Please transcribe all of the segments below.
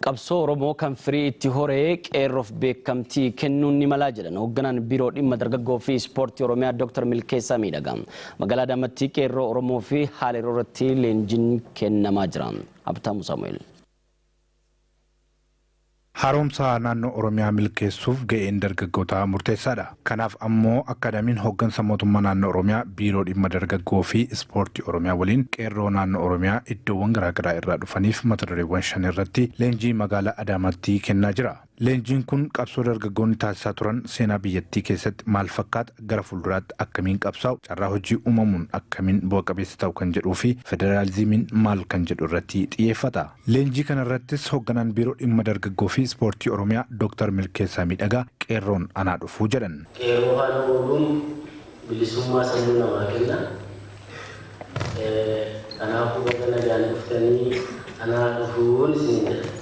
Qabsoo Oromoo kan firii itti horee qeerroof beekamtii kennuun ni malaa jedhan hoogganaan biiroo dhimma dargaggoo fi ispoortii Oromiyaa Dr. Milkeessaa Miidhagaa. Magaalaa Adaamaatti qeerroo Oromoo fi haala yeroo irratti leenjiin kennamaa jira. Habtaamu Saamu'eel. Haaromsa naannoo Oromiyaa milkeessuuf ga'een dargaggootaa murteessaadha. Kanaaf ammoo akkaadaamiin hooggansa mootummaa naannoo Oromiyaa biiroo dhimma dargaggoo fi ispoortii Oromiyaa waliin qeerroo naannoo Oromiyaa iddoowwan garaagaraa irraa dhufaniif mata dureewwan 5 irratti leenjii magaalaa Adaamaatti kennaa jira. Leenjiin kun qabsoo dargaggoonni taasisaa turan seenaa biyyattii keessatti maal fakkaata, gara fuulduraatti akkamiin qabsaa'u, carraa hojii uumamuun akkamiin bu'a qabeessa ta'u kan jedhuu fi federaalizimiin maal kan jedhu irratti xiyyeeffata. Leenjii kana irrattis hoogganaan biiroo dhimma dargaggoo fi ispoortii Oromiyaa Dr. Milkeessaa Miidhagaa qeerroon anaa dhufuu jedhan. Qeerroo faana ooluun bilisummaa sammuu namaa kenna. Kanaafuu baga nagaan dhuftanii, anaa dhufuun isiniin jedha.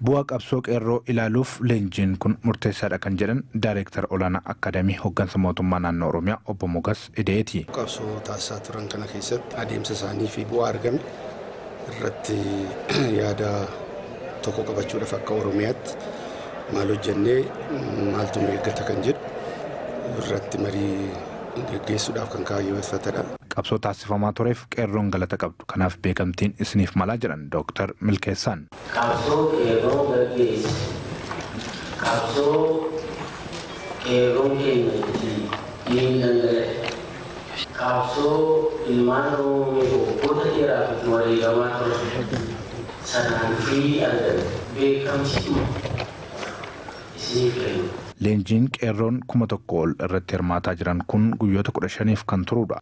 Bu'aa qabsoo qeerroo ilaaluuf leenjiin kun murteessaadha kan jedhan Daayireektar olaanaa Akkaadaamii Hooggansa Mootummaa Naannoo Oromiyaa Obbo Mogas Ideeti. Qabsoo taasisaa turan kana keessatti adeemsa isaanii fi bu'aa argame irratti yaada tokko qabachuudhaaf akka Oromiyaatti maal hojjennee, maaltu nu eeggata kan jedhu irratti marii geggeessuudhaaf kan kaayyeffatedha. Qabsoo taasifamaa tureef qeerroon galata qabdu. Kanaaf beekamtiin isiniif malaa jedhan Dr. Milkeessaan. Qabsoo qeerroo gaggeesse, qabsoo qeerroon keenya itti dhiigni dhangala'e, qabsoo ilmaan Oromoo waggoota dheeraaf itti wareegamaa turan sanaan firii argame beekamtiituma isiniif kennu. Leenjiin qeerroon 1000 ol irratti hirmaataa jiran kun guyyoota 15f kan turudha.